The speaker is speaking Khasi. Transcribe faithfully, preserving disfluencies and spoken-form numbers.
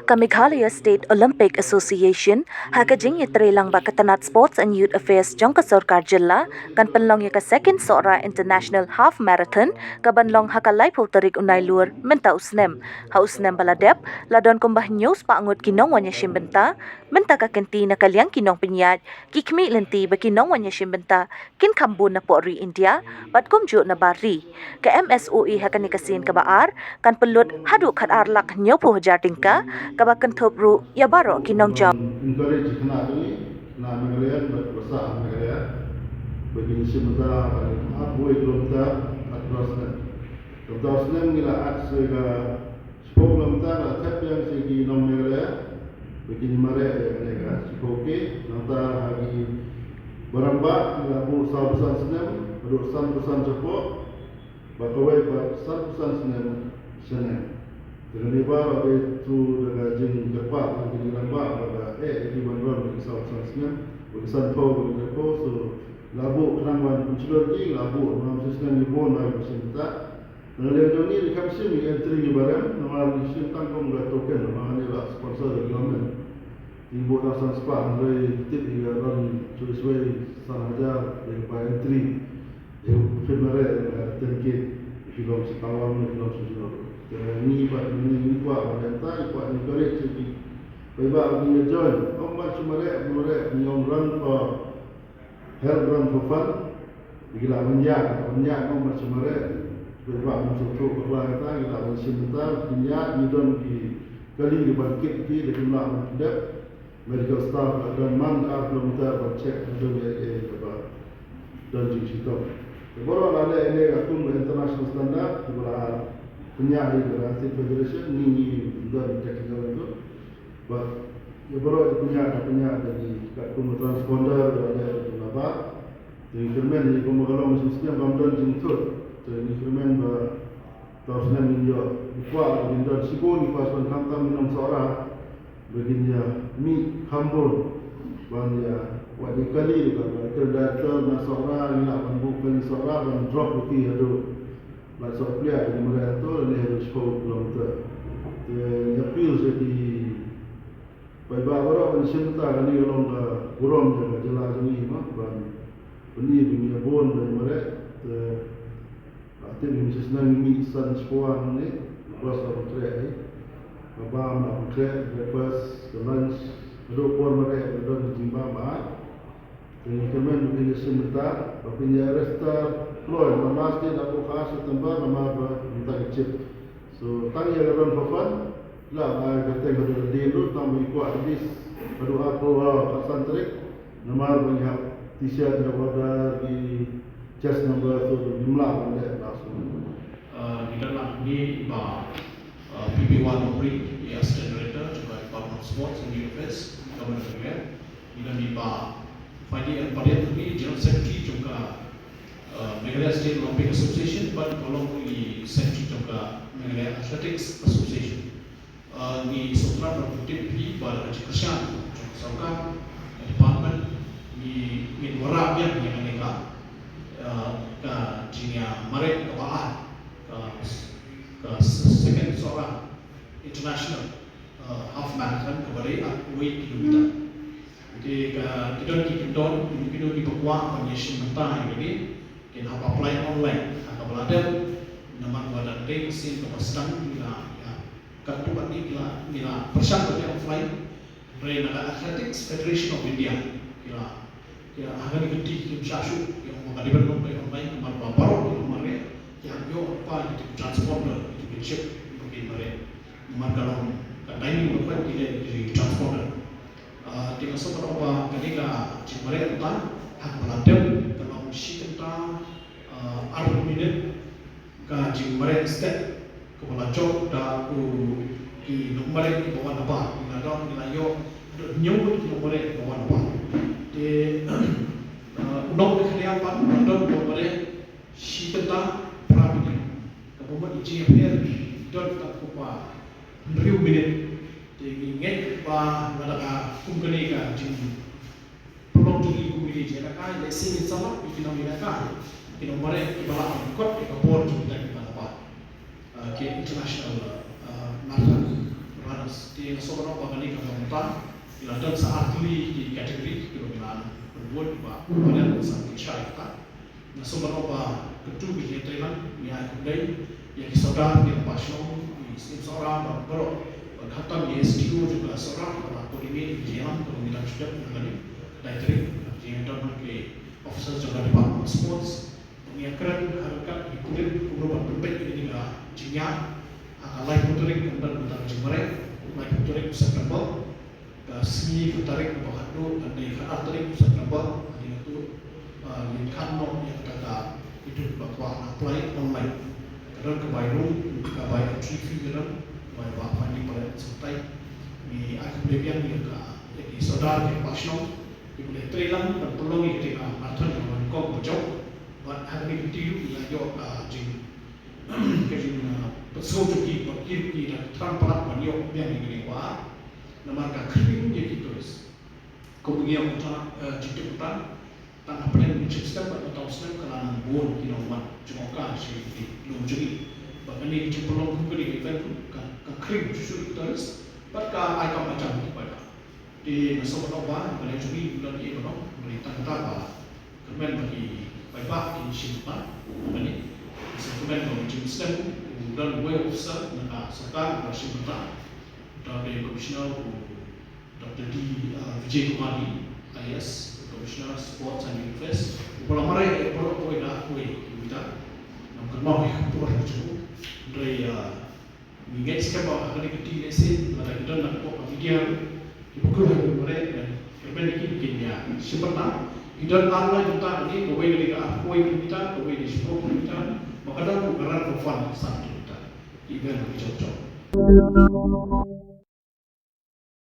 Ka Meghalaya State Olympic Association ha ka jingïatreilang bad ka tnat Sports and Youth Affairs jong ka sorkar jylla kan pynlong ïa ka second Sohra International Half Marathon ka ban long ha ka laiphew tarik u Nailur mynta u snem. Ha u snem ba la dep la don kumba hynñiew spah ngut ki nongwan ïashim bynta, mynta ka kynti na ka liang ki nongpynïaid, ki khmih lynti bad ki nongwan ïashim bynta kin kham bun na pohri India bad kumjuh na bar ri. Ka M S O E ha kane ka sien kaba ar kan pynlut haduh khat ar lak hynñiewphew hajar tyngka kaba kynthup ruh ïa baroh ki nongjaw. Encourage khynnah jong ngi, khynnah Meghalaya bad ba sah Meghalaya ba kin shim bynta ha kane arphew kilometer across snem. Kumta u snem ngi la add sa ka shiphew kilometer, la thep biang sa ki nong Meghalaya ba kin mareh ïa kane ka shiphew K. Nangta ha ki ba rangbah ngi la buh sawphew san snem haduh sanphew san shapoh, ba kawei pat sanphew san snem shaneng. Te kane baroh dei through da ka jingkyrpad jong ki rangbah ba la eh ïa ki ban run ïa ki sawphew san snem, ba ki sanphew, ba ki laiphew. So la buh khnang ban pynshlur ki, la buh, namar shi snem ngi bun ba ki shim bynta. Na ka liang jong ngi, ngi khlem shim ïa entry ïa barim, namar ngi shim tang kum ka token, namar ngi la sponsor da ka government. Ngi buh tang san spah, hynrei tip ïa ka run shuwa shuwa san hajar ïa ka entry. Ïa ka free mareh ïa ka ten K. Ïa ki long shi tawang, ïa ki long shi jnor. Te ngi pat ngi, ngi kwah ba mynta, ngi kwah encourage ïa ki paidbah ba kin ïa join. Ym ban shu mareh, mareh, ngi ong run for help, run for fun. Ki lah ban ïaid, lah ban ïaid, ym ban shu mareh. Paidbah ym sngewthuh bakla kata, ki lah ban shim bynta, kin ïaid, ngi don ki kali kiban kit ki, da kim lah ban pyndep. Medical staff la don man ar kilometer ban check haduh ïa, ïa kaba don jingshitom. Te baroh la leh ïa ka kum ka international standard, kaba la pynïaid ïa ka State Federation, ngi, ngi don technical tu. Bad ïa baroh ïa pynïaid, ïa pynïaid ïa ki katkum ka transponder, ïa, ïa, ïa, nabar. Te ngi kyrmen ïa kumba ka long shi snem kam don jingthut. Te ngi kyrmen ba ta u snem ngin ïoh. Ngi kwah ba kin don shibun, ngi kwah ban khamtam ki nong Sohra ba kin ïa mih kham bun ban ïa wad ïa kali, ba kin da ter na Sohra, ngi lah ban buh kali Sohra ban drop ïa ki haduh Laisohpliah, ïa ki mareh to lane haduh shiphew kilometer. Te ngi appeal sha ki paidbah baroh ban shim bynta, kane ka long ka burom jong ka jylla jong ngi, mo, ban pyni ba ngi ïa bun ban ïa mareh. Te la tip ngi, shi snem ngi mih san shiphew ar ne, bus la pynkhreh hi. Ka bam la pynkhreh, breakfast, ka lunch, haduh por mareh ka don ka jingbam ba ai. Te ngi kyrmen ba phin ïa shim bynta, ba phin ïa register kloi, namar last date la buh ka ar September, namar ba mynta ka chip. So tang ïa ka run for fun, la ba ka teng haduh ka dien ruh, tang ba ngi kwah at least haduh arphew, ah, khatsan tarik, namar ba ngi hap T-shirt, ngi hap order ki chest number, so ngim lah ban leh last minute. Ah, ngi don lang hangne i Bah, ah, P P Wanokri, i Assistant Director jong ka Department of Sports and Youth Affairs, Government of Meghalaya. Ngi don i Bah Fadi M Padiap, i General Secretary jong ka, ah, Meghalaya State Olympic Association, bad i ba long i Secretary jong ka Meghalaya Athletics Association. Ah, ngi sngewthuh bad ngi tip hi ba da ka jingkyrshan jong ka sorkar, ka department, ngi, ngin wanrah biang ïa kane ka, ah, ka jingïamareh kaba ar, ka, ka Second Sohra International, ah, Half Marathon kaba dei arphew kilometer. Te ka, ki don ki kyndon, kino kino kiba kwah ban ïashim bynta ïa kane, kin hap apply online ha kaba la dep. Namar ba dang dei ka sien kaba sdang, ngi la, ïa, katto katne ki la, ngi la pyrshang ban leh offline. Hynrei na ka Athletics Federation of India ki la, ki la, ha kane ka kti kim shah shuh, ki ong ba ka dei ban long online, namar ba baroh ki nongmareh ki hap ïoh lypa ïa ki transponder, ïa ki ship, ïa ki mareh. Namar ka long ka timing ba koit ki leh ïa ki transponder. Ah, te nga sngewthuh ba kane ka jingmareh mynta ha kaba la dep ka long shi kynta, ah, arphew minit ka jingmareh step kaba la jop da u ki nongmareh kiba wan nabar. Ngi la don, ngi la ïoh haduh hynñiew ngut ki nongmareh kiba wan nabar. Te, ah, u nongmareh khadar pat u la don u nongmareh shi kynta phra minit. Kaba mut i jingïapher don tang kumba hynriew minit. Te ngi ngeit ba lada ka kum kane ka jingpynlong jong ngi kum kine ki jingïalehkai, lehse ngin sa lap ïa ki nongïalehkai, ki nongmareh kiba lah ban kot ïa ka bor jong kita kiba nabar, ah, ki international, ah, marathon runner. Te nga sngewbha ban ong ba kane ka kam mynta ki la don sa artylli ki category kiba ngi la pynbud ba ngi la don sa ki shai kata. Nga sngewbha ban ong ba katu ka jingïatreilang ngi ai khublei ïa ki sordar ki la pashong, ki Syiem Sohra bad baroh, bad khamtam ki S D O jong ka Sohra ba la coordinate ïa ki jingïalang kaba ngi dang shu dep na kane ka dai tarik. Jingïadon ki officers jong ka Department of Sports. Ngi ïakren ha ryngkat ki pulit kumno ban pynbeit ïa kane ka jingïaid. Ha ka laiphew tarik kan don kata ka jingmareh, laiphew tarik u September. Ka sngi ka tarik kaba khatduh kan dei khatar tarik u September. Hadien katu, ah, ngin khang noh ïa kata ka, itu ba kwah apply online. Ka don ka bai room, ka bai entry fee ka don, bai ba finding bai sangtai. Ngi ai khublei biang ïa ka, ïa ki sordar ki ba shnong. Ki ba trei lang ban pynlong ïa kata ka marathon ka ban kong ba jop. Bad ha kane ka kti ruh ngi la ïoh ka jing, ka jing, ah, pynsngew jong ki, bad ki ruh ki da thrang palat ban ïoh biang ïa kane ka ba. Namar ka khring ïa ki tourist. Kum ngi ïoh mynta, eh, jingtip mynta, tang hapdeng ka jingstep bad mynta u snem ka la nang bun ki nongwan jngohkai sha ki lum jong ngi. Bad kane ka jingpynlong kum kane ka event ruh ka, ka khring shuh shuh ïa ki tourist bad ka ai kam ai jam ïa ki paidbah. Te nga sngewbha ban ong ba ka liang jong ngi ngim don ei ban ong, hynrei tang kata ba kyrmen ba ki paidbah kin shim bynta ïa kane. Nga sngewkmen ba mynta ka snem u don uwei u officer na ka sorkar uba shim bynta. Uta u dei u Commissioner u Doctor D, uh, Vijay Kumar D, I A S, Commissioner Sports and Youth Affairs. Uba la mareh ïa baroh kawei da kawei kilometer. Ngam kynmaw ïa ka por jong u. Hynrei, uh, ngi ngeit skhem ba ha kane ka kti lehse lada ki don na ka bok ka media kiba kyrpad ha kane ka mareh, kyrmen ïa ki ba kin ïa shim bynta. Ki don ar lai bynta kane, kawei ka dei ka arphew kilometer, kawei ka dei shiphew kilometer, ba ka don ruh ka run for fun san kilometer. Ki event ba ki jop jop.